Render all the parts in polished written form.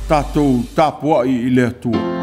Tatou tapuai i le Atua.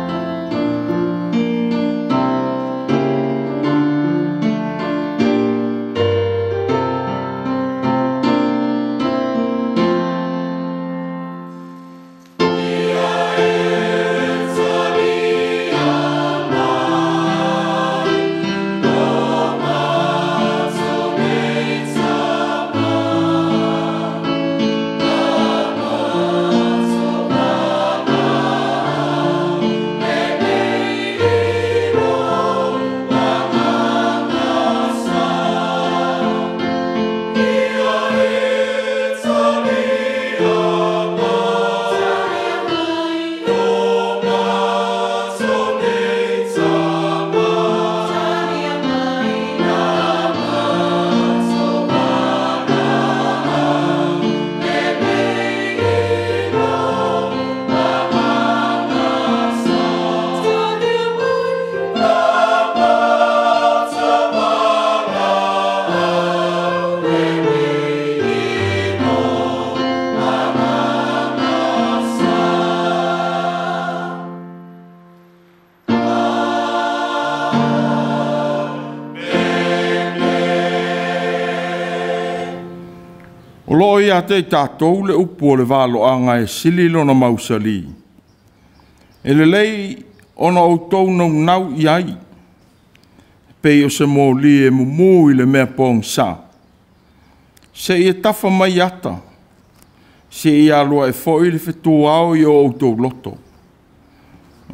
O loo ia te i tatou le upu o le valoaga e sili lona mausali. E lelei ona outou naunau i ai, pei o se moli e mumu i le mea pogisa, seia tafa mai ata, seia alu ae foi le fetuao i o outou loto.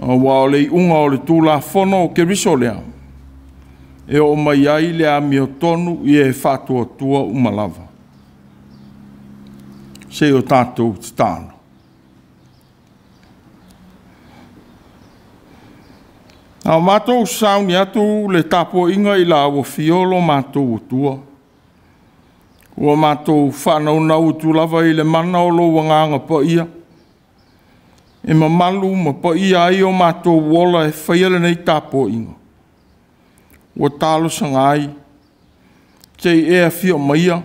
Aua o le iuga o le Tulafono o Keriso lea, e oo mai ai le amiotonu i e faatuatua uma lava. Se i o tatou tatalo. A o matou sauni atu le tapuaiga i la ua afio lo matou Atua, ua matou faanaunau atu lava i le mana o lou Agaga Paia, e mamalu ma paia ai o matou ola e faia lenei tapuaiga. Ua talosaga ai, se i e afio maia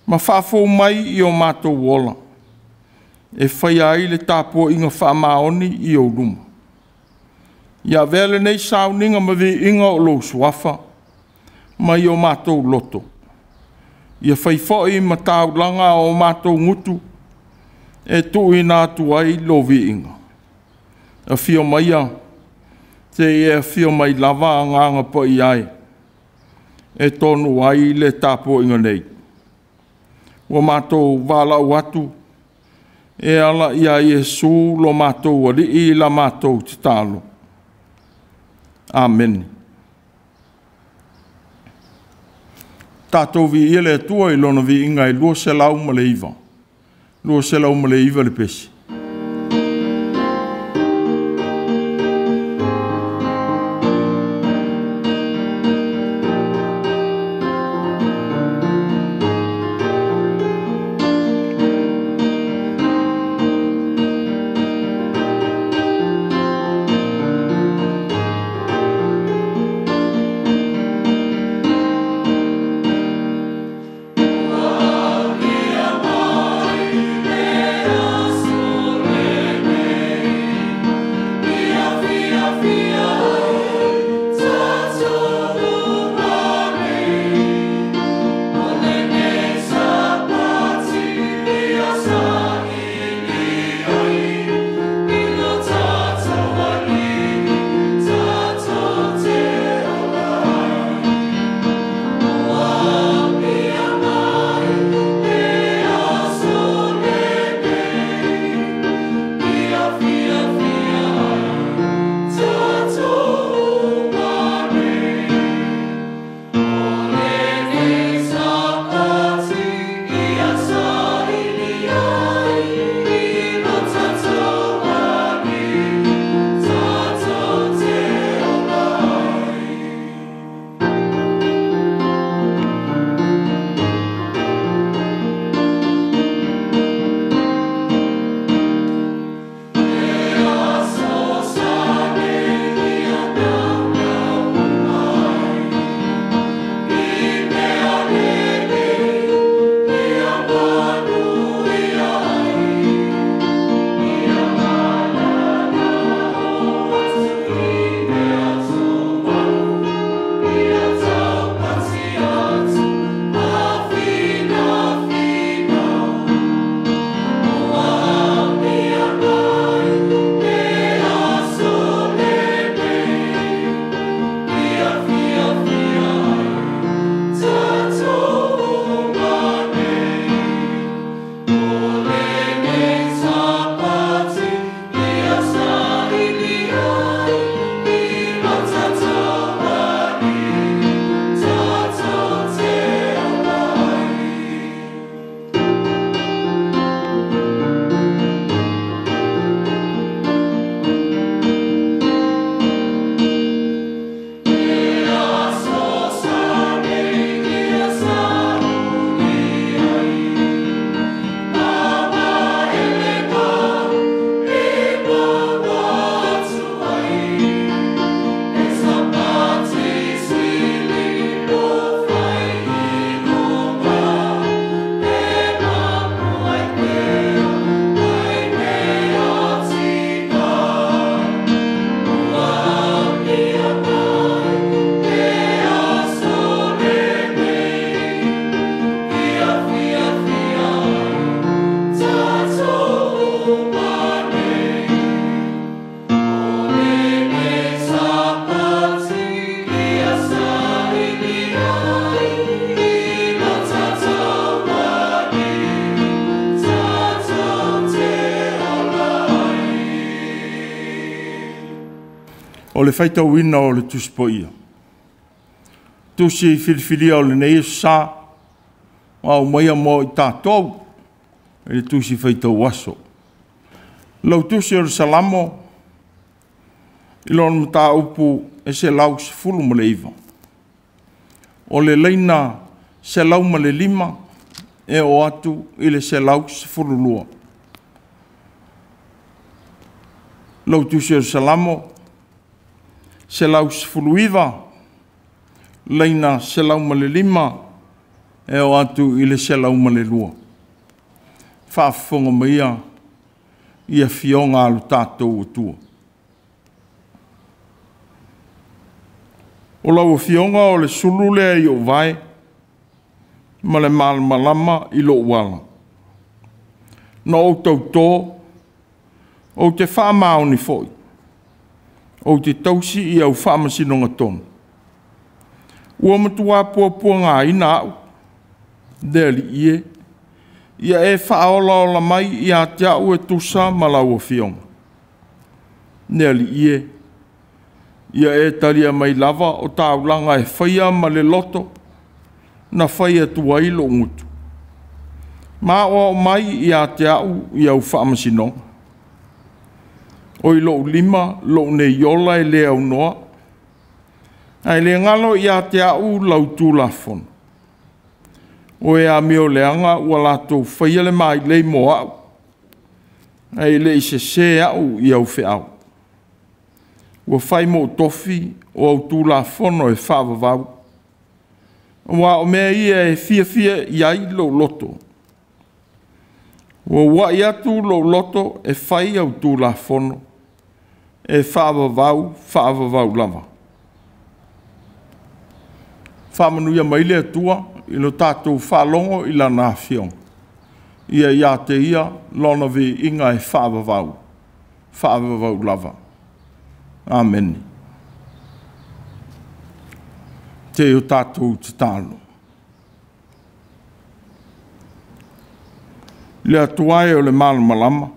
ma faafou mai i o matou ola, e faia ai le tapuaiga faamaoni i ou luma. Ia avea lenei sauniga ma viiga o lou suafa mai o matou loto, ia fai foi ma taulaga o matou gutu e tuuina atu ai lou viiga. Afio maia, se i e afio mai lava Agaga Paia e, e tonu ai le tapuaiga nei. Ua matou valaau atu e ala ia Iesu lo matou Alii la matou tatalo. Amene. Tatou viia le Atua i lona viiga e 209. 209 le pesi. Ua aulia mai le aso. o le faitauina o le Tusi Paia. Tusi filifilia o lenei aso sa, ua aumaia mo i tatou i le Tusi Faitau Aso. Lau Tusi o le Salamo i lona mataupu e 119, o le laina 105 e oo atu i le 112. Lau Tusi o le Salamo 119, laina 105 e oo atu i le 102. Faafofoga maia i afioga a lo tatou Atua. O lau afioga o le sulu lea i ou vae ma le malamalama i lou ala. Na ou tauto, ou te faamaoni foi, ou te tausi i au faamasinoga tonu. Ua matua puapuagaina au, le Alii e, ia e faaolaola mai ia te au e tusa ma lau afioga. Le Alii e, ia e talia mai lava o taulaga e faia ma le loto na fai atu ai lou gutu. Ma aoao mai ia te au i au faamasinoga. O i lou lima lou nei ola e le aunoa, ae le galo ia te au lau Tulafono. O e amio leaga ua latou faia le mailei mo au, ae le i sese au i au feau. Ua fai mou tofi o au Tulafono e faavavau, aua o mea ia e fiafia i ai lou loto. Ua uai atu lou loto e fai au Tulafono, e faavavau, faavavau lava. Faamanuia mai le Atua i lo tatou faalogo i Lana Afioga. Ia ia te Ia Lona viiga e faavavau, faavavau lava. Amene. Te o tatou tatalo. Le Atua e o le malamalama,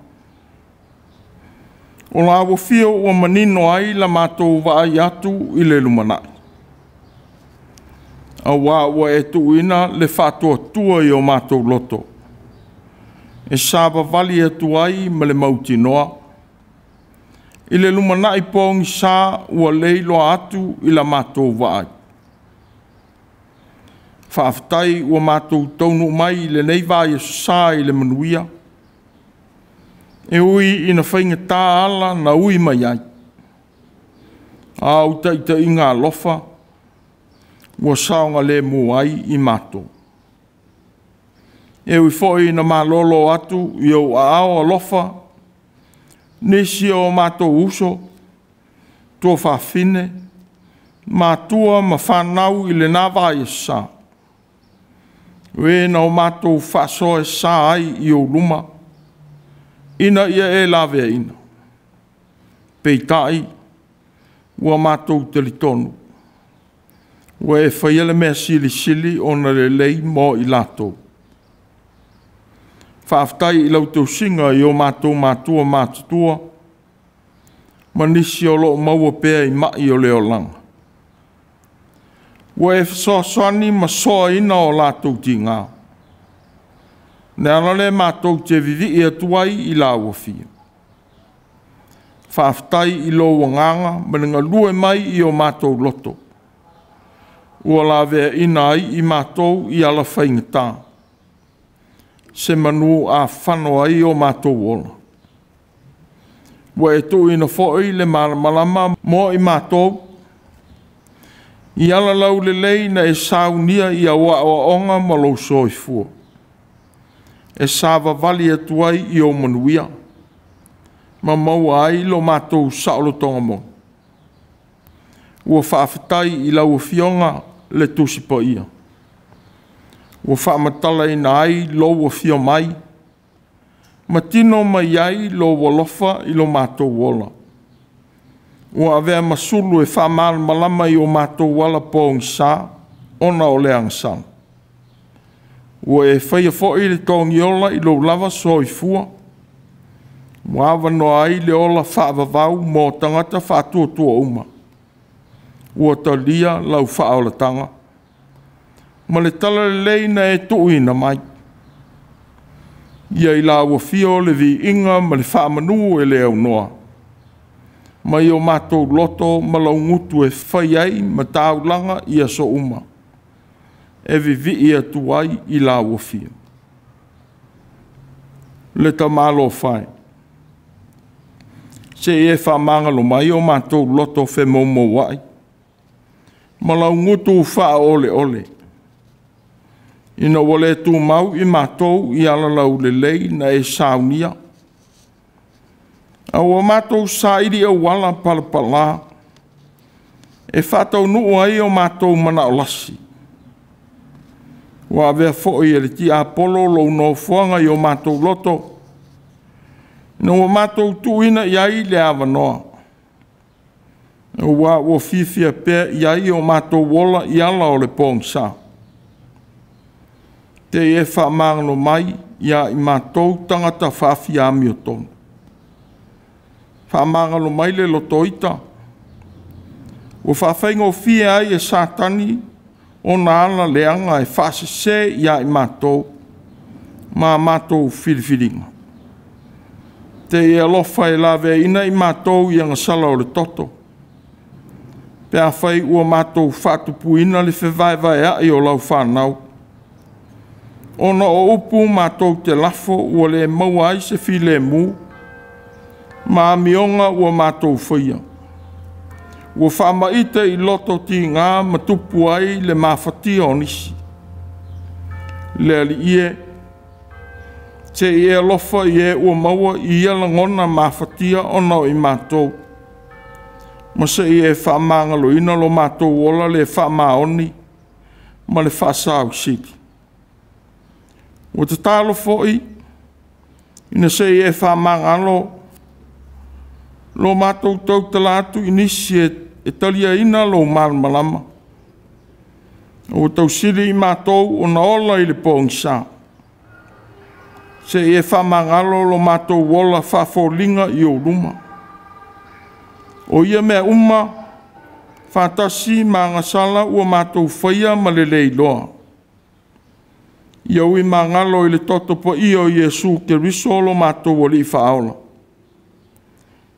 o la ua fia ua manino ai la matou vaai atu i le lumanai. Aua ua e tuuina le faatuatua i o matou loto, e savavali atu ai ma le mautinoa. I le lumanai pogisa ua leiloa atu i la matou vaai. Faafetai ua matou taunuu mai i lenei vaiaso sa i le manuia, e ui ina faigata ala na ui mai ai. A o taitaiga alofa ua saogalemu ai i matou. E ui foi ina malolo atu i ou aao alofa nisi o matou uso, tuafafine, matua ma fanau i lena vaiaso sa, o e na o matou faasoa e sa ai i ou luma, ina ia e laveaina. Peitai, ua matou talitonu, ua e faia le mea silisili ona lelei mo i latou. Faafetai i lau tausiga i o matou matua matutua, ma nisi o loo maua pea i mai o le olaga. Ua e fesoasoani ma soaina o latou tiga. Le ala lea matou te vivii atu ai i lau afio. Faafetai i lou agaga ma le galue mai i o matou loto. Ua laveaina ai i matou i ala faigata, se manu afano ai o matou ola. Ua e tuuina foi le malamalama mo i matou, i ala laulelei na e saunia i au aoaoga ma lou soifua, e savavali atu ai i ou manuia, ma maua ai lo matou saolotoga moni. Ua faafetai i lau Afioga le Tusi Paia, ua faamatalaina ai lou afio mai, ma tino mai ai lou alofa i lo matou ola. Ua avea ma sulu e faamalamalama i o matou ala pogisa, ona o le agasala. Ua e faia foi le togiola i lou lava soifua, ua avanoa ai le ola faavavau mo tagata faatuatua uma. ua talia lau faaolataga ma le talalelei na e tuuina mai. Ia i lau afio le viiga ma le faamanu e le aunoa, mai o matou loto ma laugutu e fai ai ma taulaga i aso uma, e vivii atu ai i lau afio. Le tamalofa e, se i e faamagalo mai o matou loto femoumouai, ma laugutu faaoleole, ina ua le tumau i matou i ala laulelei na e saunia, a ua matou saili auala palapala, e faataunuu ai o matou manao lasi. Ua avea foi e le tiapolo lou nofoaga i o matou loto, ina ua matou tuuina i ai le avanoa, aua ua fiafia pea i ai o matou ola i ala o le pogisa. Te i e faamagalo mai ia i matou tagata faafia amiotonu. Faamagalo mai le lotoita, ua faafaigofie ai e Satani ona ala leaga e faasese ia i matou ma a matou filifiliga. Te i alofa e laveaiina i matou i agasala o le toto, pe afai ua matou faatupuina le fevaevaeai o lau fanau, ona o upu matou te lafo ua le maua ai se filemu, ma amioga ua matou faia. Ua faamaite i loto tiga ma tupu ai le mafatia o nisi. Le Alii e, se i e alofa i e ua maua i ia lagona mafatia ona o i matou, ma se i e faamagaloina lo matou ola le faamaoni ma le faasausili. Ua tatalo foi ina se i e faamagalo lo matou tautala atu i nisi e taliaina lou malamalama, ua tausili i matou ona ola i le pogisa. Se i e faamagalo lo matou ola faafoliga i ou luma. O ia mea uma faatasi ma agasala ua matou faia ma le le iloa. Ia ui magalo i le toto paia o Iesu Keriso lo matou Alii Faaola.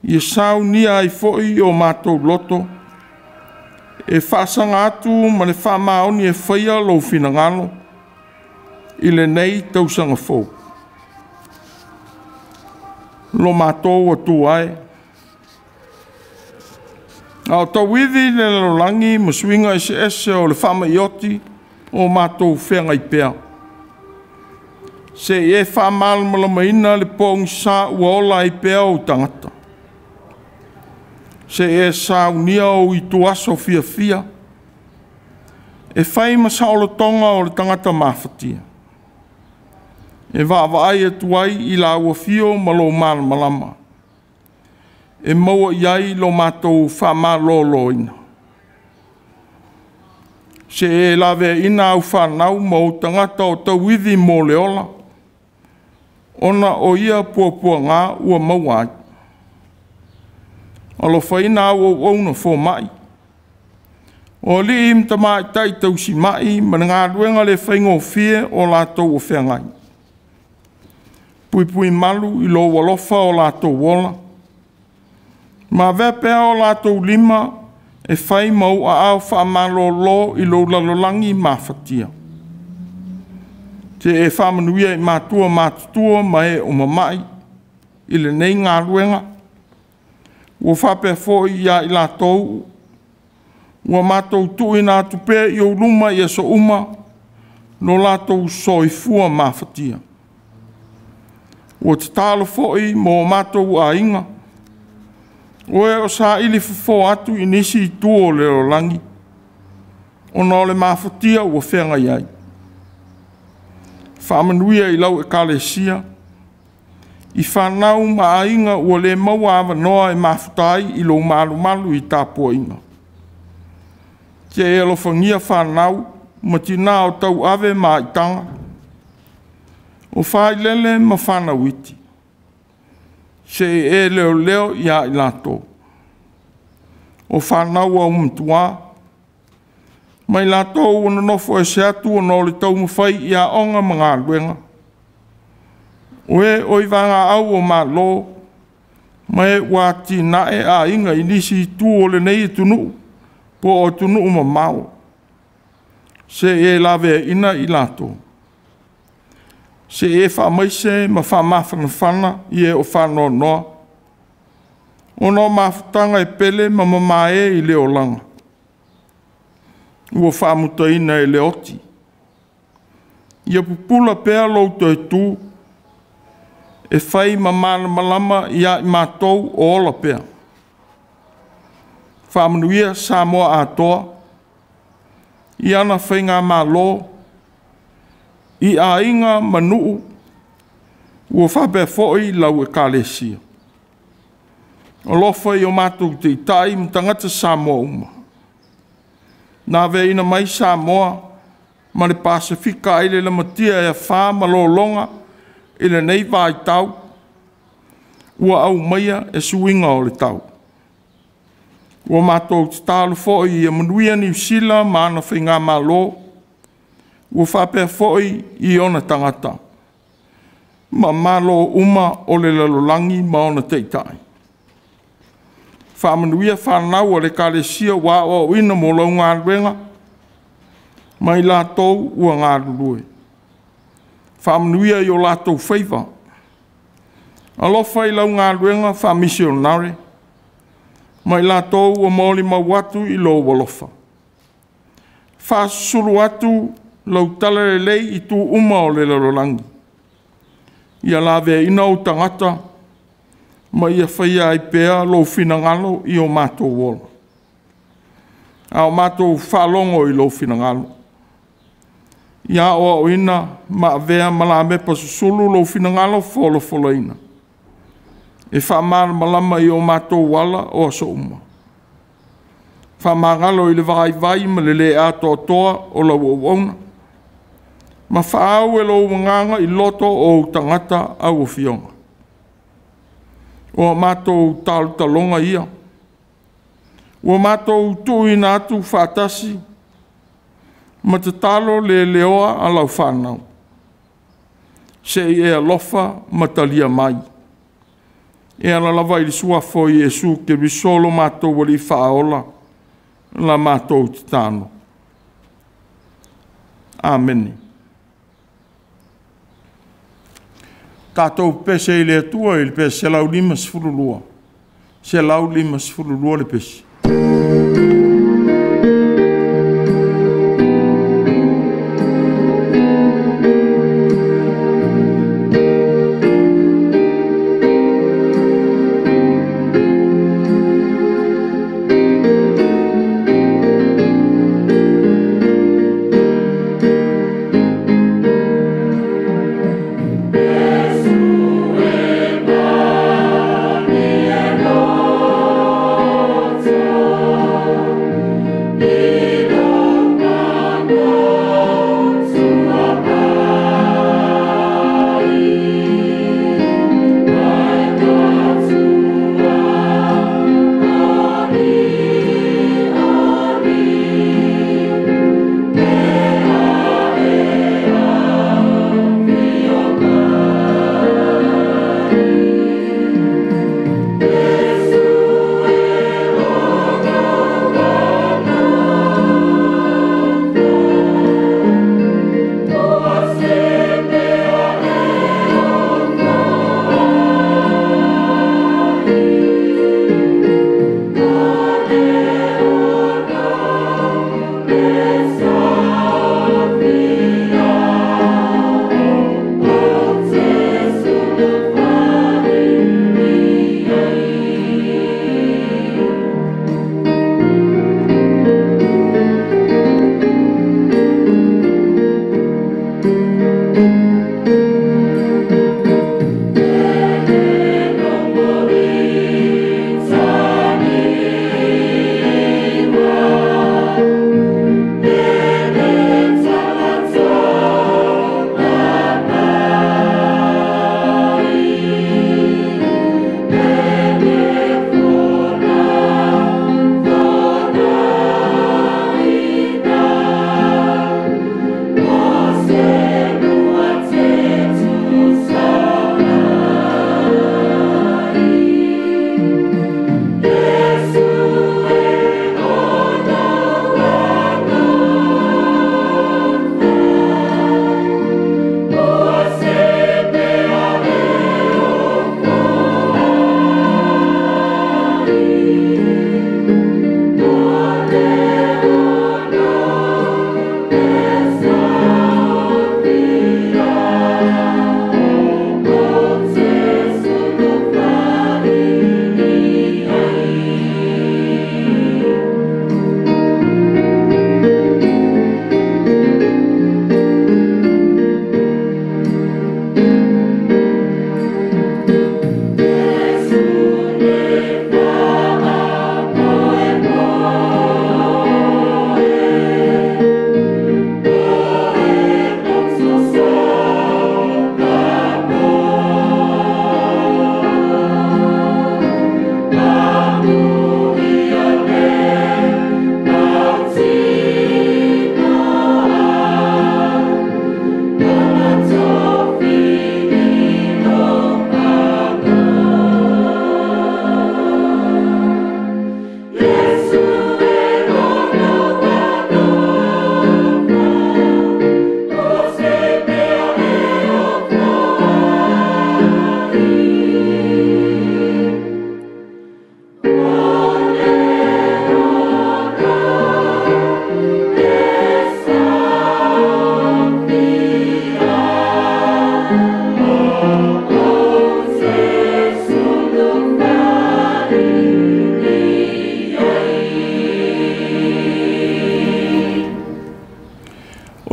Ia saunia ai foi o matou loto e faasaga atu ma le faamaoni e faia lou finagalo i lenei tausaga fou. Lo matou Atua e, a o tauivi le lalolagi ma suiga eseese o le faamaioti o matou feagai pea, se i e faamalamalamaina le pogisa ua ola ai pea ou tagata. Se i e saunia ou ituaso fiafia, e fai ma saolotoga o le tagata mafatia, e vaavaai atu ai i lau afio ma lou malamalama, e maua i ai lo matou faamaloloina. Se e laveaiina au fanau ma ou tagata o tauivi mo le ola, ona o ia puapuaga ua maua ai. Alofaina au auauna fomai, o alii ma tamaitai tausimai ma le galuega le faigofie o latou o feagai. Puipui malu i lou alofa o latou ola, ma avea pea o latou lima e fai ma ou aao faamalolo i lou lalolagi mafatia. Te e faamanuia i matua matutua ma e o mamai i lenei galuega, ua faapea foi ia i latou ua matou tuuina atu pea i ou luma i aso uma lo latou soifua mafatia. Ua tatalo foi mo matou aiga, o e o saili fofo atu i nisi itu o le lalolagi, ona o le mafatia ua feagai ai. Faamanuia i lau ekalesia, i fanau ma aiga ua le maua avanoa e mafuta ai i lou malumalu i tapuaiga. Te e alofagia fanau ma tinā o tauave ma aitaga, o failele ma fanau iti, se i e leoleo ia i latou. O fanau aumatua, Ma i latou ua nonofo ese atu ona o le taumafai i aoga ma galuega, o e o i vagaau o Malo, ma e ua atinae aiga i nisi itu o lenei atunuu po o atunuu mamao, se i e laveaiina i latou. Se i e faamaise ma faamafanafana i e o faanoanoa, ona o mafutaga e pele ma mamae i le olaga, ua faamutaina e le oti. Ia pupula pea lou toe tu e fai ma malamalama ia i matou o ola pea. Faamanuia Samoa atoa i ana faigamalo, i aiga ma nuu, ua faapea foi lau Ekalesia. Alofa i o matou taitai ma tagata Samoa uma, na aveaina mai Samoa ma le Pasefika ai le lamatia e afa ma lologa i lenei vaitau ua aumaia e suiga o le tau. Ua matou tatalo foi ia manuia Niu Sila ma ana faigamalo, ua faapea foi i ona tagata, ma Malo uma o le lalolagi ma ona taitai. Faamanuia fanau a le Ekalesia ua aoaoina mo lau galuega, ma i latou ua galulue. Faamanuia i o latou faiva. Alofa i lau galuega faamisionare, ma i latou ua molimau atu i lou alofa. Faasusulu atu lau talalelei i itu uma o le lalolagi, ia laveaina ou tagata ma ia faia ai pea lou finagalo i o matou ola, a o matou faalogo i lou finagalo. Ia aoaoina ma avea ma lamepa susulu lou finagalo folafolaina, e faamalamalama i o matou ala o aso uma. Faamagalo i le vaivai ma le le atoatoa o lau auauna, ma faaau e lou agaga i loto o ou tagata auafioga. O a matou talotaloga ia, ua matou tuuina atu faatasi ma tatalo leleoa a lau fanau, se i e alofa ma talia mai, e ala lava i le suafa o Iesu Keriso lo matou Alii Faaola, la matou tatalo. Amene. Tatou pese i le Atua i le pese 152, 152 le pese.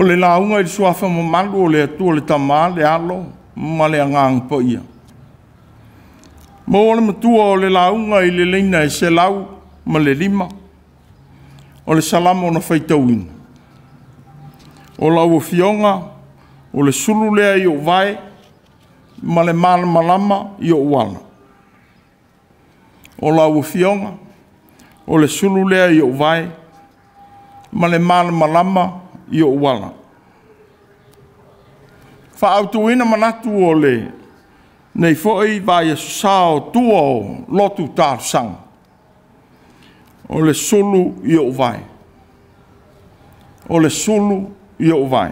O le lauga i le suafa mamalu o le Atua le Tama, le Alo ma le Agaga Paia. Maua le matua o le lauga i le laina e 105, o le Salamo na faitauina. O lau Afioga, o le sulu lea i ou vae ma le malamalama i ou ala. O lau Afioga, o le sulu lea i ou vae ma le malamalama i ou ala. Faaautuina manatu o lenei foi vaiaso sa o tua o lotu talosaga, o le sulu i ou vae. O le sulu i ou vae.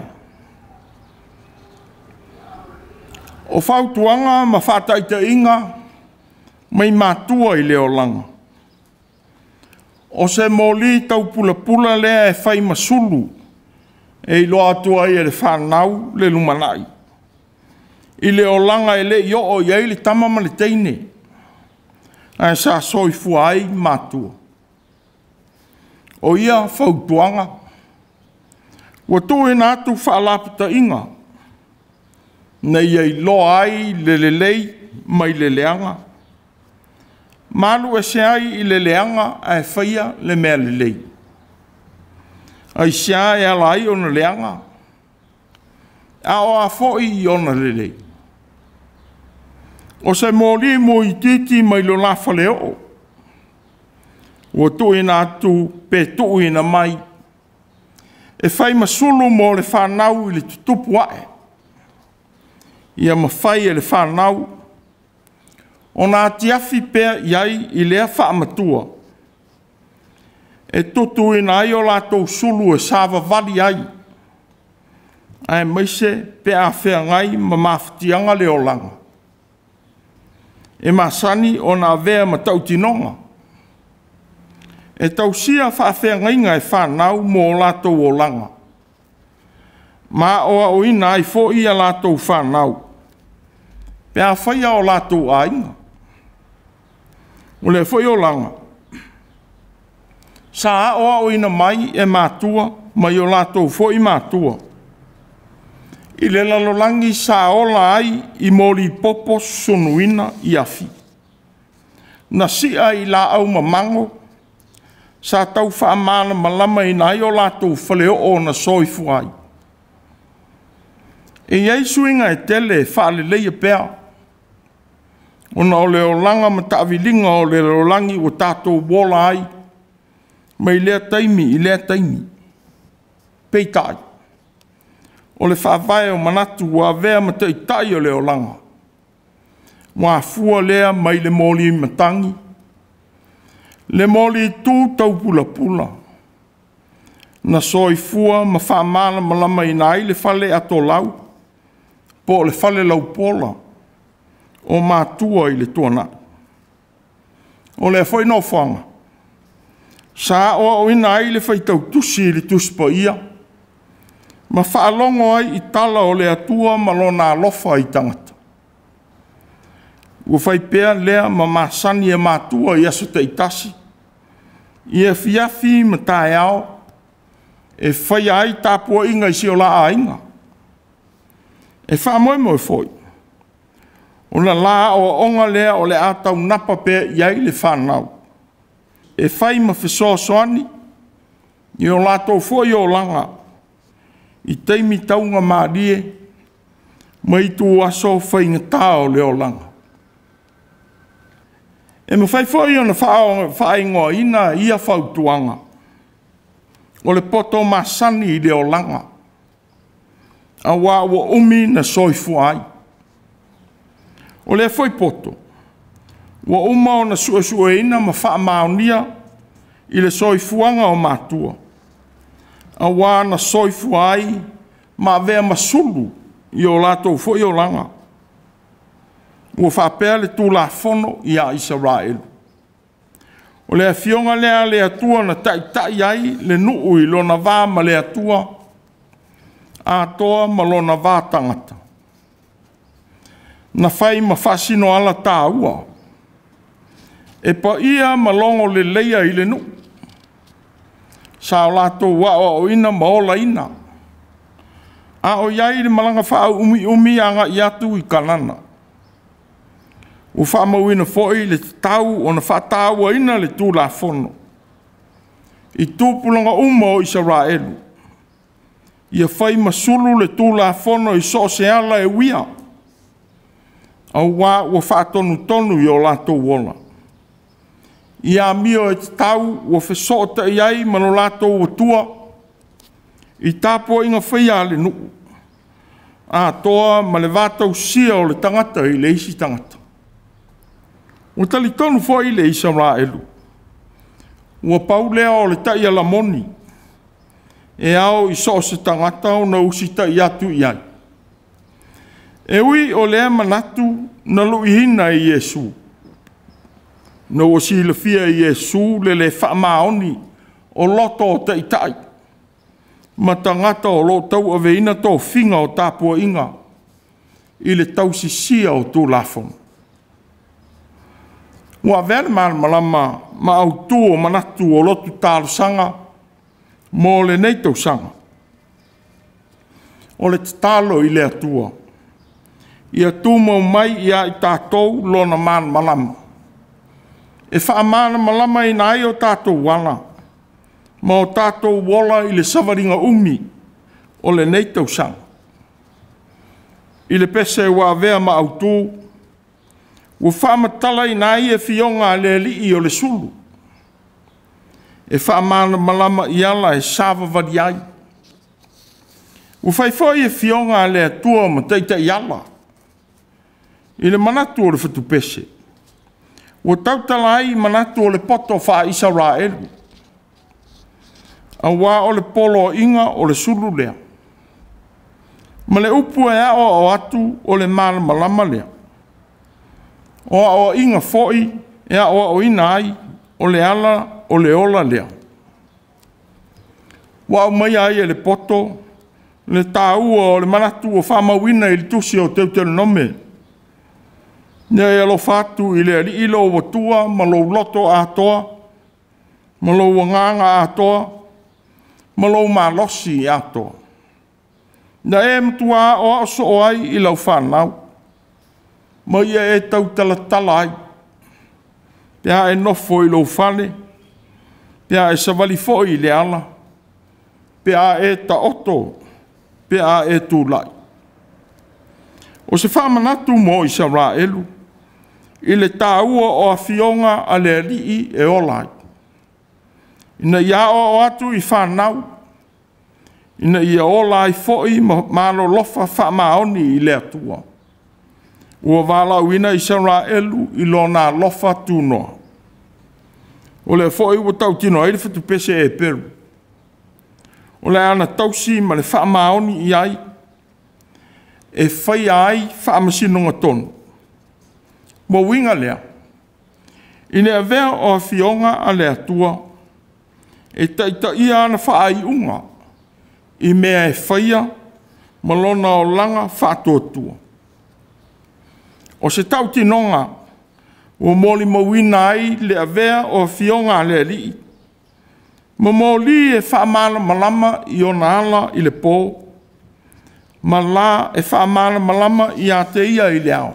O fautuaga ma faataitaiga mai matua i le olaga. O se moli taupulapula lea e fai ma sulu e iloa atu ai e le fanau le lumanai i le olaga e le i oo i ai le tama ma le teine, ae sa soifua ai matua. O ia fautuaga ua tuuina atu faalapotaiga ina ia iloa ai le lelei mai le leaga, ma alu ese ai i le leaga ae faia le mea lelei. Aisea e ala ai ona leaga? A o a foi ona lelei? O se moli muaitiiti mai lo la faleoo ua tuuina atu pe tuuina mai e fai ma sulu mo le fanau i le tutupu ae, ia mafai e le fanau ona atiafi pea i ai i lea faamatua e tutuina ai o latou sulu e savavali ai, aemaise pe a feagai ma mafatiaga le olaga e masani ona avea ma tautinoga e tausia faafeagaiga e fanau mo o latou olaga, ma aoaoina ai foi a latou fanau pe a faia o latou aiga. O lea foi olaga sa aoaoina mai e matua mai o latou foi matua i le lalolagi sa ola ai i moli popo susunuina i afi, na sia i laau mamago sa tau faamalamalamaina ai o latou faleoo na soifua ai. E i ai suiga e tele e faaleleia pea, ona o le olaga ma taaviliga o le lalolagi ua tatou ola ai mai lea taimi i lea taimi. Peitai, o le faavae o manatu ua avea ma taitai o le olaga, ua afua lea mai le moli matagi, le moli tu taupulapula, na soifua ma faamalamalamaina ai le fale atolau po o le fale laupola o matua i le tuanai. O lea foi nofoaga sa aoaoina ai le faitautusi i le Tusi Paia ma faalogo ai i tala o le Atua ma lona alofa i tagata. Ua fai pea lea ma masani e matua i aso taitasi, i afiafi ma taeao, e faia ai tapuaiga i si o la aiga. E faamoemoe foi, o le la aoaoga lea o le a taunapa pea i ai le fanau, e fai ma fesoasoani i o latou foi olaga i taimi taugamalie ma ituaso faigata o le olaga. E mafai foi ona faaigoaina ia fautuaga o le poto masani i le olaga, aua ua umi na soifua ai. O lea foi poto ua uma ona suesueina ma faamaonia i le soifuaga o matua, aua na soifua ai ma avea ma sulu i o latou foi olaga. Ua faapea le Tulafono ia Isaraelu, o le afioga lea a le Atua na taitai ai le nuu i lona va ma le Atua atoa ma lona va tagata, na fai ma faasinoala taua e paia ma logo leleia i le nuu, sa o latou aoaoina ma olaina A o i ai i le malaga faaumiumi agai atu i Kanana. Ua faamauina foi le tatau ona faatauaina le Tulafono i tupulaga uma o Isaraelu, ia fai ma sulu le Tulafono i so o se ala e uia, aua ua faatonutonu i o latou ola, ia amio e tatau ua fesootai ai ma lo latou Atua i tapuaiga faia a le nuu atoa ma le va tausia o le tagata i le isi tagata. Ua talitonu foi le Isaraelu, ua pau lea o le taiala moni e ao i so o se tagata ona usitai atu i ai. E ui o lea manatu na luiina e Iesu, ina ua silafia e Iesu le le faamaoni o loto o taitai ma tagata o lo o tauaveina tofiga o tapuaiga i le tausisia o Tulafono. Ua avea le malamalama ma autu o manatu o lotu talosaga mo lenei tausaga. O le tatalo i le Atua, ia tumau mai ia i tatou Lona malamalama, e faamalamalamaina ai o tatou ala ma o tatou ola i le savaliga umi o lenei tausaga. I le pese ua avea ma autu, ua faamatalaina ai afioga a le Alii o le sulu, e faamalamalama i ala e savavali ai. Ua fai foi afioga a le Atua ma taitaiala i le manatu o le fotupese, ua tautala ai i manatu o le poto faa-Isaraelu, aua o le poloaiga o le sulu lea, ma le upu e aoao atu o le malamalama lea. O aoaiga foi e aoaoina ai, o le ala o le ola lea. Ua aumaia ai e le poto le taua o le manatu ua faamauina i le tusi o Teutelonome, ina ia alofa atu i le Alii lou Atua ma lou loto atoa, ma lou agaga atoa, ma lou malosi atoa. Na e matua aoao soo ai i lau fanau, ma ia e tautalatala ai, pe a e nofo i lou fale, pe a e savali foi i le ala, pe a e taoto, pe a e tulai. O se faamanatu mo Isaraelu i le taua o afioga a le Alii e ola ai, ina ia aoao atu i fanau, ina ia ola ai foi ma malolofa faamaoni i le Atua. Ua valaauina Isaraelu i lona alofa tunoa. O lea foi ua tautino ai le fotupese Eperu, o le ana tausi ma le faamaoni i ai, e faia ai faamasinoga tonu. Ma uiga lea, i le avea o afioga a le Atua e taitaia ana faaiuga i mea e faia ma lona olaga faatuatua. O se tautinoga ua molimauina ai le avea o afioga a le Alii ma moli e faamalamalama i ona ala i le po, ma la e faamalamalama ia te ia i le ao.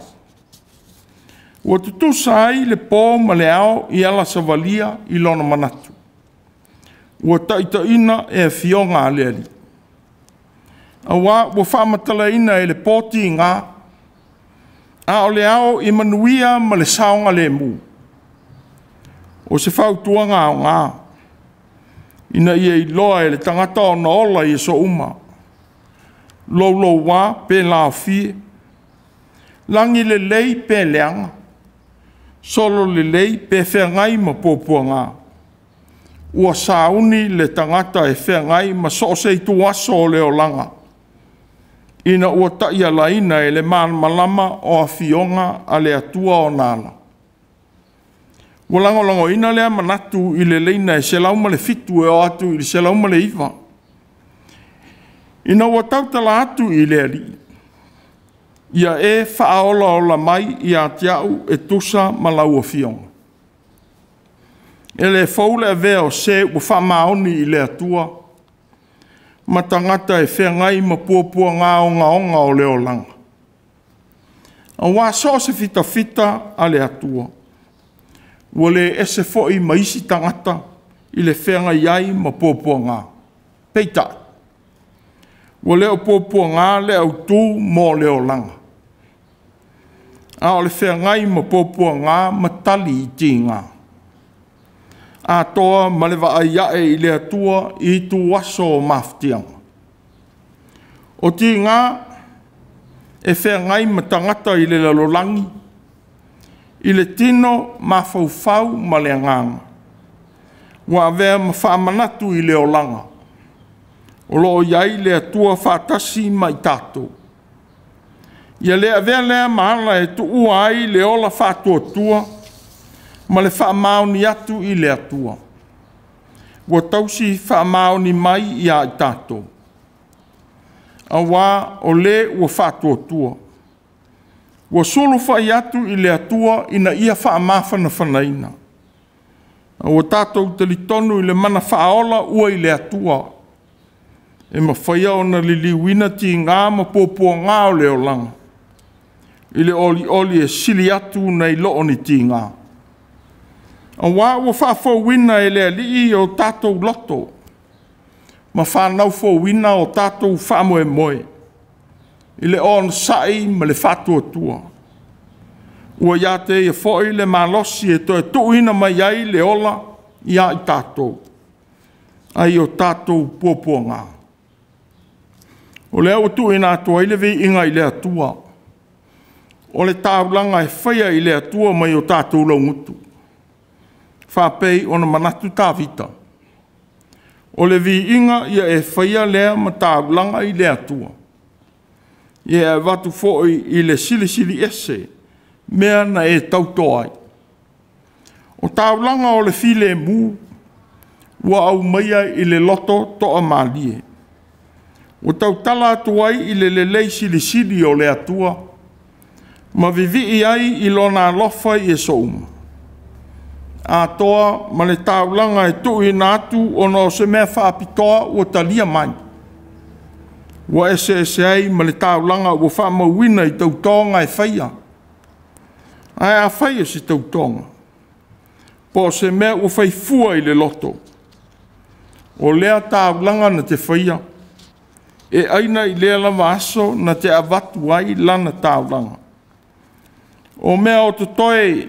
Ua tutusa ai le po ma le ao i ala savalia i lona manatu. Ua taitaiina e afioga a le Alii. Aua ua faamatalaina e le po tiga, a o le ao i manuia ma le saogalemu. O se fautuaga aoga, ina ia iloa e le tagata ona ola i aso uma, louloua pe laofie, lagi lelei pe leaga, solo lelei pe feagai ma puapuaga. Ua sauni le tagata e feagai ma so o se ituaso o le olaga, ina ua taialaina e le malamalama o afioga a le Atua ona ala. Ua lagolagoina lea manatu i le laina e 107 e oo atu i le 109. Ina ua tautala atu i le Alii, ia e faaolaola mai ia te au e tusa ma lau afioga. E le fou le avea o se ua faamaoni i le Atua, ma tagata e feagai ma puapuaga ogaoga o le olaga. Aua so o se fitafita a le Atua, ua le ese foi ma isi tagata i le feagai ai ma puapuaga. Peitai, ua le o puapuaga le autu mo le olaga, a o le feagai ma puapuaga ma tali i tiga, atoa ma le vaai ae i le Atua i ituaso o mafatiaga. O tiga e feagai ma tagata i le lalolagi, i le tino, mafaufau ma le agaga, ua avea ma faamanatu i le olaga, o lo o i ai le Atua faatasi ma i tatou. Ia le avea lea ma ala e tuua ai le ola faatuatua ma le faamaoni atu i le Atua, ua tausi faamaoni mai ia i tatou, aua o le ua faatuatua, ua sulufai atu i le Atua ina ia faamafanafanaina. A ua tatou talitonu i le mana faaola ua i le Atua, e mafaia ona liliuina tiga ma puapuaga o le olaga, i le olioli e sili atu nai lo o ni tiga. Aua ua faafouina e le Alii o tatou loto, ma fanau fouina o tatou faamoemoe, i le onosai ma le faatuatua. Ua ia te Ia foi le malosi e toe tuuina mai ai le ola ia i tatou, ai o tatou puapuaga. O lea ua tuuina atu ai le viiga i le Atua, o le taulaga e faia i le Atua mai o tatou laugutu, faapei ona manatu Tavita, o le viiga ia e faia lea ma taulaga i le Atua, ia e avatu foi i le Silisili Ese mea na e tauto ai. O taulaga o le filemu ua aumaia i le loto toamalie, ua tautala atu ai i le lelei silisili o le Atua, ma vivii ai i lona alofa i aso uma, atoa ma le taulaga e tuuina atu ona o se mea faapitoa ua talia mai, ua eseese ai ma le taulaga ua faamauina i tautoga e faia. Ae afai o se tautoga, po o se mea ua fai fua i le loto, o lea taulaga na te faia, e aina i lea lava aso na te avatu ai lana taulaga. O mea o totoe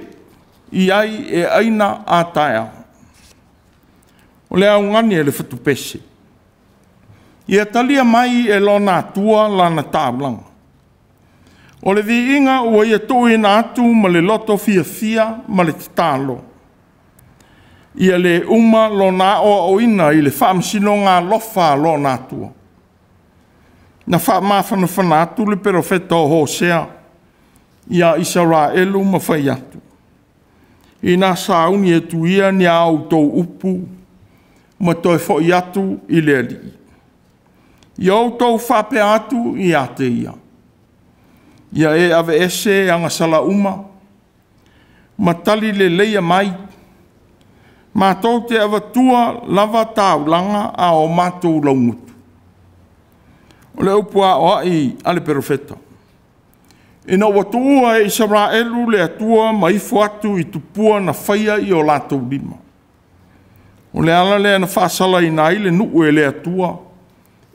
i ai e aina a taeao. O le augani a le fatupese, ia talia mai e lona Atua lana taulaga. O le viiga ua ia tuuina atu ma le loto fiafia ma le tatalo. Ia le uma lona aoaoina i le faamasinoga alofa a lona Atua. Na faamafanafana atu le perofeta o Hosea ia Isaraelu ma fai atu, ina sauni atu ia ni a outou upu ma toe foi atu i le Alii. Ia outou faapea atu ia te ia, ia e aveese agasala uma ma tali leleia mai, matou te avatua lava taulaga a o matou laugutu. O le upu aoai a le perofeta, ina ua tuua e Isaraelu le Atua ma ifo atu i tupua na faia i o latou lima. O le ala lea na faasalaina ai le nuu e le Atua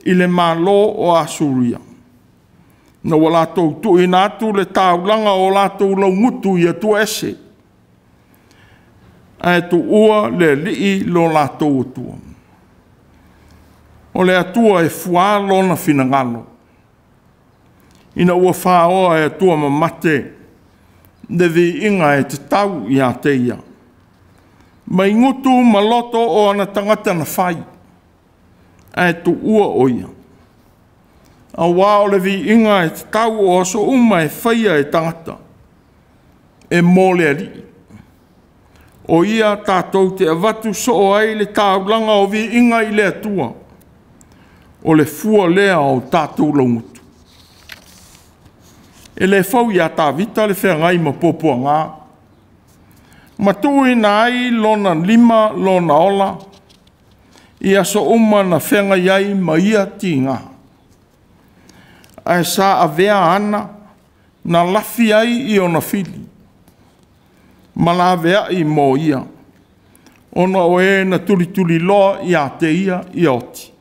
i le malo o Asuria, ina ua latou tuuina atu le taulaga o latou laugutu i Atua ese, ae tuua le Alii lo latou Atua. O le Atua e fua lona finagalo, ina ua faoa e Atua mamate le viiga e tatau ia te ia, mai gutu ma loto o ana tagata na fai, ae tuua o ia. Aua o le viiga e tatau o aso uma e faia e tagata, e mo le Alii. O ia tatou te avatu soo ai le taulaga o viiga i le Atua, o le fua lea o tatou laugutu. E le fou ia Tavita le feagai ma puapuaga, ma tuuina ai lona lima lona ola, I aso uma na feagai ai ma ia tiga. Ae sa avea ana na lafi ai i ona fili, ma laveai mo ia, ona o e na tulituliloa ia te ia ia oti.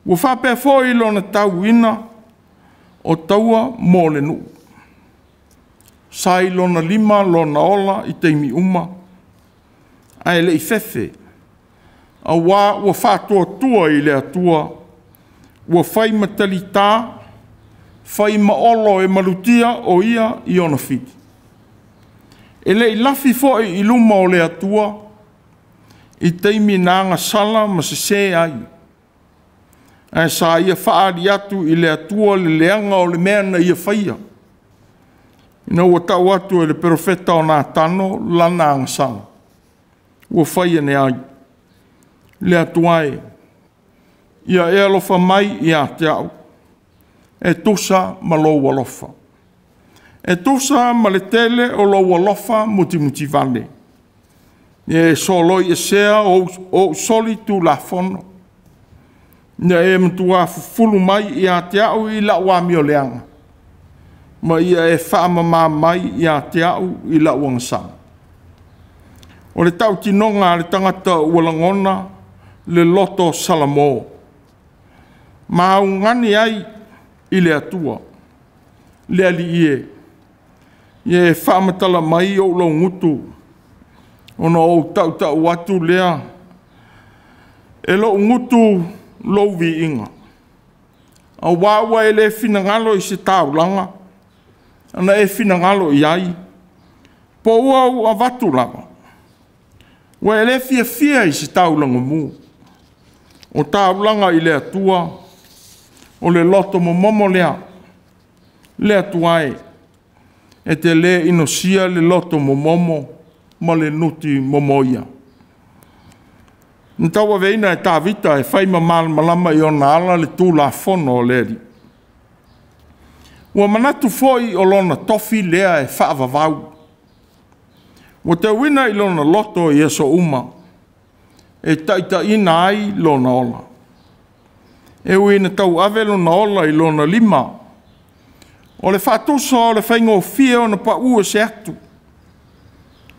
Ua faapea foi lona tauina o taua mo le nuu. Sa i lona lima lona ola i taimi uma, ae le i fefe, auā ua faatuatua i le Atua, ua fai ma talitā, fai ma olo e malutia o ia i ona fili. E le i lafi foi i luma o le Atua i taimi na agasala ma sesē ai, ae sa ia faaali atu i le Atua le leaga o le mea na ia faia, ina ua tau atu e le perofeta o Natano lana agasala, ua fai ane ai. Le Atua e, ia e alofa mai ia te au, e tusa ma lou alofa. E tusa ma le tele o lou alofa mutimutivale. Ia e soloi esea ou soli tulafono. Ia e matua fufulu mai ia te au i lau amioleaga, ma ia e faamama mai ia te au i lau agasala. O le tautinoga a le tagata ua lagona le loto Salamo, ma augani ai i le Atua, le Alii e, ia e faamatala mai ou laugutu, ona ou tautau atu lea e lou gutu lou viiga. Auā ua e le finagalo i se taulaga, ana e finagalo i ai, po ua ou avatu lava, ua e le fiafia i se taulaga mu. O taulaga i le Atua, o le loto momomo lea. Le Atua e, e te le inosia le loto momomo ma le nuti momoia. Na tauaveina e Tavita e fai ma malamalama i ona ala le tulafono o le Alii. Ua manatu foi o lona tofi lea e faavavau. Ua teuina i lona loto i aso uma, e taitaiina ai lona ola. E ui ina tauave lona ola i lona lima, o le faatusa o le faigofie ona pau e se atu.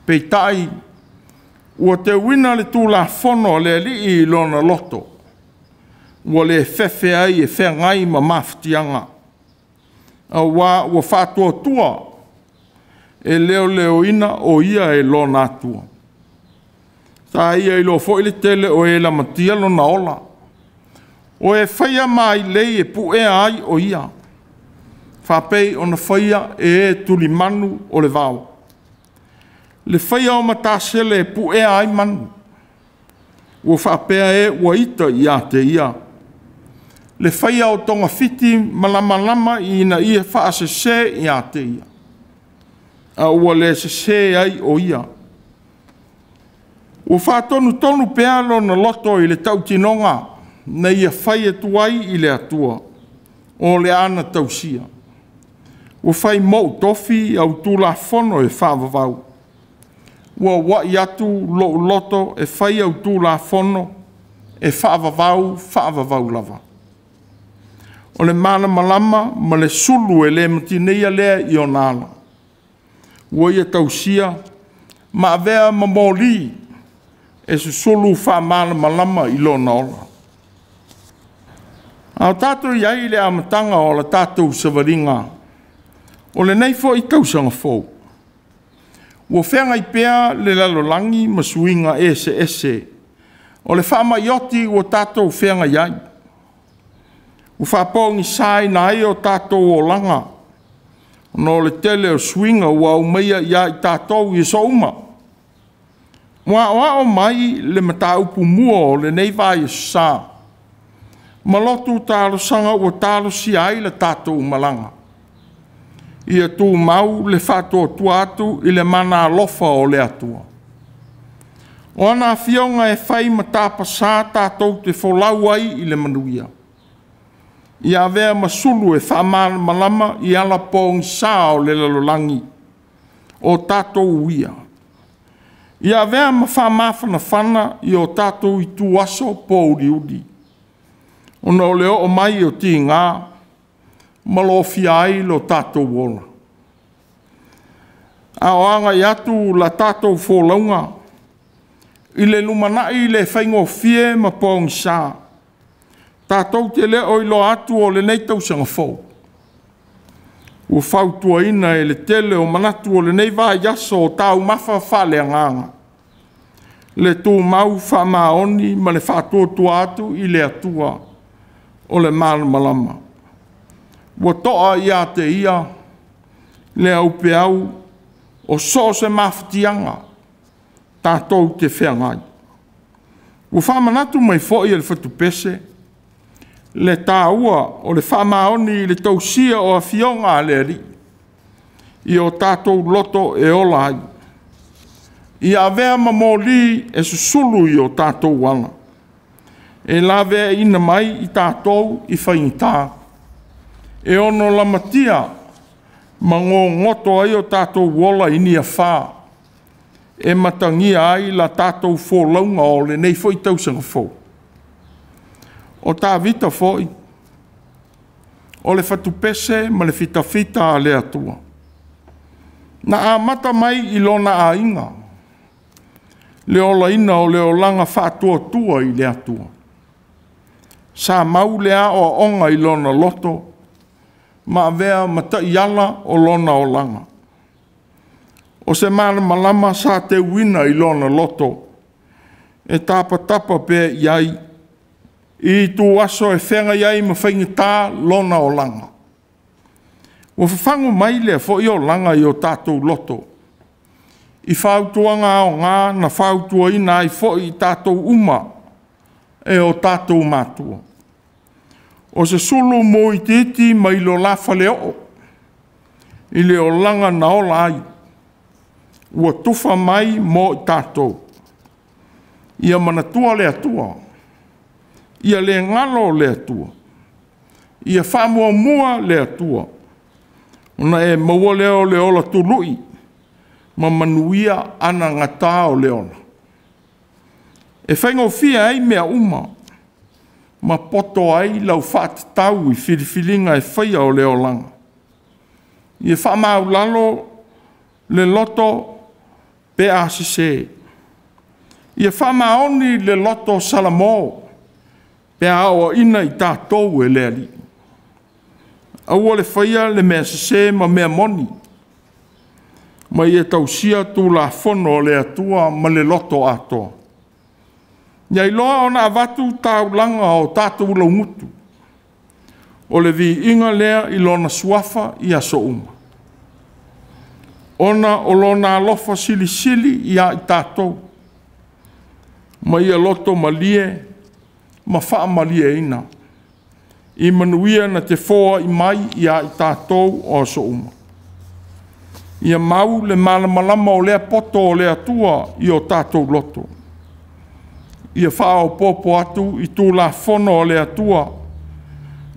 Peitai, ua teuina le tulafono a le Alii i lona loto, ua le fefe ai e feagai ma mafatiaga, auā ua faatuatua e leoleoina o ia e lona Atua. Sa ia iloa foi le tele o e lamatia lona ola, o e faia mailei e puea ai o ia, faapei ona faia e e tulimanu o le vao. Le faia o matasele e puea ai manu, ua faapea e ua ita ia te ia. Le faia o togafiti malamalama ina ia faasese ia te ia, a ua le sesē ai o ia. Ua faatonutonu pea lona loto i le tautinoga na ia fai atu ai i le Atua, o le ana tausia. Ua fai mou tofi au tulafono e faavavau. Ua uai atu lou loto e fai au tulafono e faavavau faavavau lava. O le malamalama ma le sulu e le matineia lea i ona ala. Ua ia tausia ma avea ma moli e susulu faamalamalama i lona ola. A o tatou i ai i le amataga o la tatou savaliga, o lenei foi tausaga fou, ua feagai pea le lalolagi ma suiga eseese o le faamai oti ua tatou feagai ai. Ua faapogisaina ai o tatou olaga, ona o le tele o suiga ua aumaia ia i tatou i aso uma. Ua aoao mai le mataupu mua o lenei vaiaso sa, ma lotu talosaga ua talosia ai le tatou malaga. Ia tumau le faatuatua atu i le mana alofa o le Atua. O ana afioga e fai ma tapasā tatou te folau ai i le manuia. Ia avea ma sulu e faamalamalama i ala pogisā o le lalolagi o tatou uia. Ia avea ma faamafanafana i o tatou ituaso pouliuli, ona o le oo mai o tiga ma lofia ai lo tatou ola. A o agai atu la tatou folauga i le lumanai le faigofie ma pogisa, tatou te le o iloa atu o lenei tausaga fou ua fautuaina e le tele o manatu o lenei vaiaso o taumafa faaleagaga le tumau faamaoni ma le faatuatua atu i le Atua o le malamalama. Ua toa ia te Ia le aupeau o so o se mafatiaga tatou te feagai. Ua faamanatu mai foi e le fatupese le taua o le faamaoni i le tausia o afioga a le Alii i o tatou loto e ola ai. Ia avea ma moli e susulu i o tatou ala, e laveaiina mai i tatou i faigata, e ono lamatia ma gogoto ai o tatou ola i niafā, e matagia ai la tatou folauga o lenei foi tausaga fou. O Tavita foi, o le fatupese ma le fitafita a le Atua. Na amata mai i lona aiga le olaina o le olaga faatuatua i le Atua. Sa mau le aoaoga i lona loto ma avea ma taiala o lona olaga. O se malamalama sa teuina i lona loto e tapatapa pea i ai i ituaso e feagai ai ma faigata lona olaga. Ua fafagu mai lea foi olaga i o tatou loto i fautuaga aoga na fautuaina ai foi i tatou uma e o tatou matua. O se sulu mo itiiti mai lo la faleoo i le olaga na ola ai, ua tufa mai mo i tatou. Ia manatua le Atua, ia le galo le Atua, ia faamuamua le Atua, ona e maua lea o le ola tului ma manuia anagata o le ola. E faigofie ai mea uma ma poto ai lau faatatau i filifiliga e faia o le olaga. Ia faamaualalo le loto pe a sese. Ia faamaoni le loto Salamo pe a aoaina i tatou e le Alii. Aua le faia le mea sese ma mea moni, ma ia tausia Tulafono a le Atua ma le loto atoa. Ia iloa ona avatu taulaga o tatou laugutu, o le viiga lea i Lona Suafa i aso uma, ona o Lona alofa silisili ia i tatou, ma ia loto malie ma faamalieina i manuia na te foai mai ia i tatou o aso uma. Ia mau le malamalama o lea poto o le Atua i o tatou loto. Ia faaopoopo atu i Tulafono a le Atua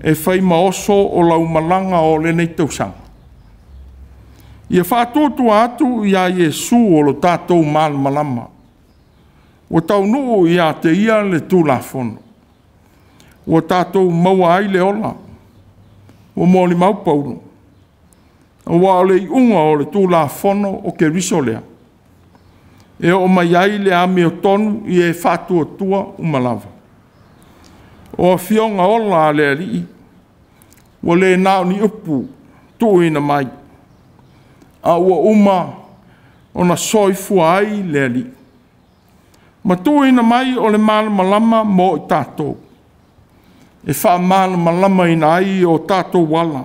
e fai ma oso o laumalaga o lenei tausaga. Ia faatuatua atu ia Iesu o lo tatou malamalama, ua taunuu ia te Ia le Tulafono, ua tatou maua ai le ola. Ua molimau Paulo, aua o le iuga o le Tulafono o Keriso lea, e oo mai ai le amiotonu i e faatuatua uma lava. O afioga ola a le Alii, ua le na o ni upu tuuina mai, a ua uma ona soifua ai le Alii, ma tuuina mai o le malamalama mo i tatou, e faamalamalamaina ai o tatou ala.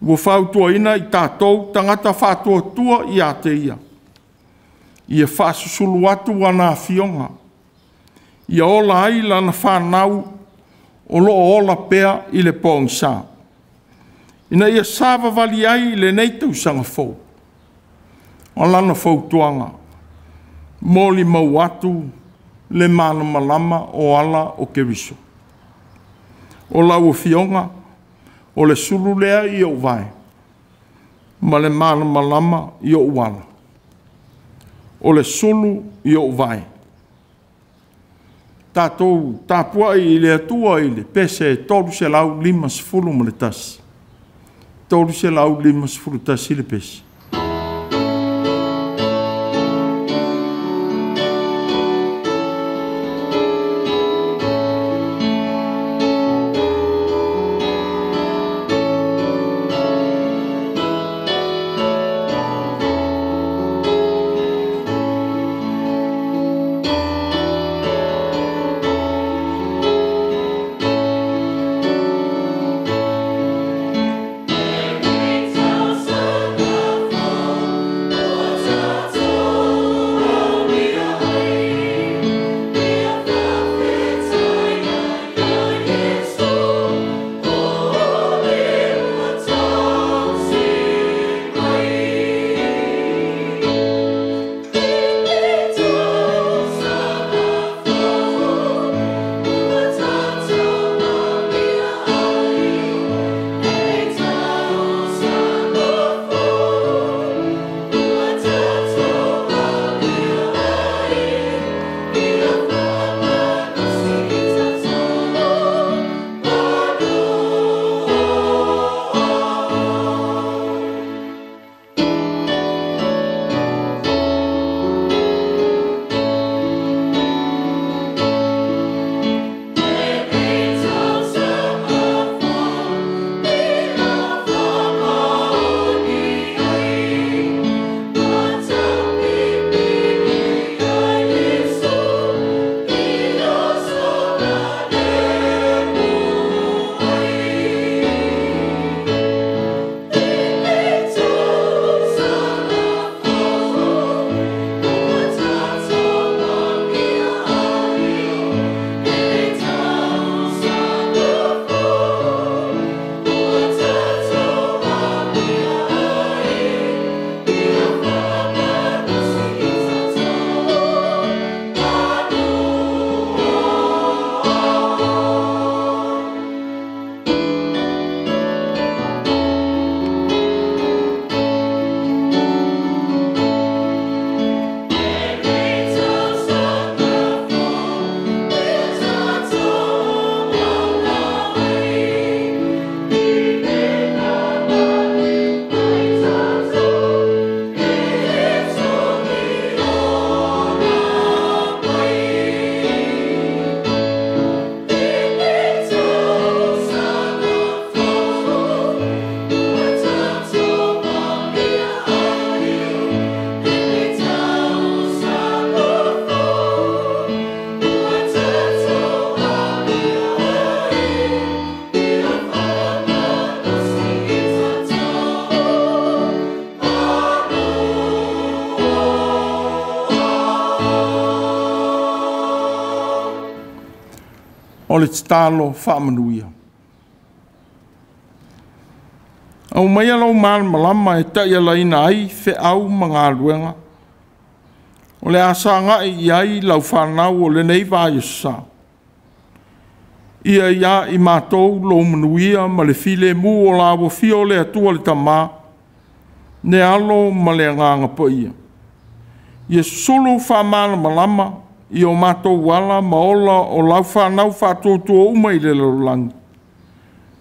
Ua fautuaina i tatou tagata faatuatua ia te Ia, ia faasusulu atu ana afioga, ia ola ai lana fanau o lo o ola pea i le pogisa, ina ia savavali ai i lenei tausaga fou. O lana fautuaga, molimau atu le malamalama o ala o Keriso. O lau Afioga, o le sulu lea i ou vae, ma le malamalama i ou ala. o le sulu i ou vae. Tatou tapuai i le Atua i le pese 351. 351 le pese. O le tatalo faamanuia. Aumaia lou malamalama e taialaina ai feau ma galuega, o le a sagai i ai lau fanau o lenei vaiaso sa. Ia ia i matou lou manuia ma le filemu o la afio o le Atua le Tama, le Alo ma le Agaga Paia. Ia sulu faamalamalama i o matou ala ma ola o lau fanau faatuatua uma i le lalolagi,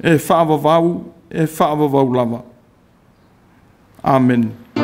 e faavavau, e faavavau lava. Amene.